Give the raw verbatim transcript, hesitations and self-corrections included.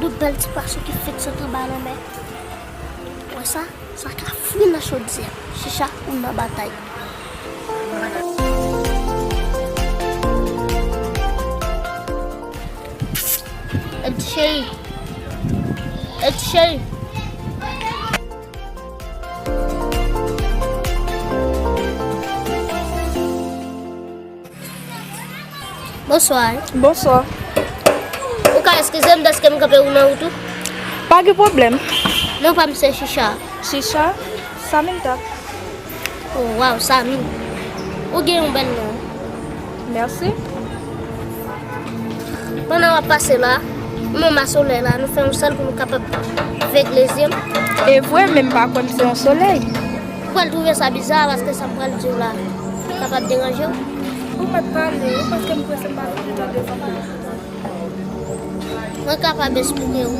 Yon bèl ti pwason ki fèk sot anba lanmè. Wè sa? Sa ka fri nan chodyè. Chicha, ou nan batay. Ed cheri. Ed cheri. Bonswa. Bonswa. Ou ka eskize m dèske m kanpe ou nan wout ou? Pa gen pwoblèm. Non pa m se Chicha. Chicha? Samantha. Oh, waw, Sami. Ou gen yon bèl non. Mèsi. Pandan w ap pase la, menm a solèy la, nou fè yon sèl pou nou kapab vègle zye m. E vre, men m pa kwè m se yon solèy. Ou pral twouve sa biza, paske sa m pral di w la kapab deranje w. Ou mèt pale, ou paske m prese m pa vin pita devan m. Mwen kapab esplike w.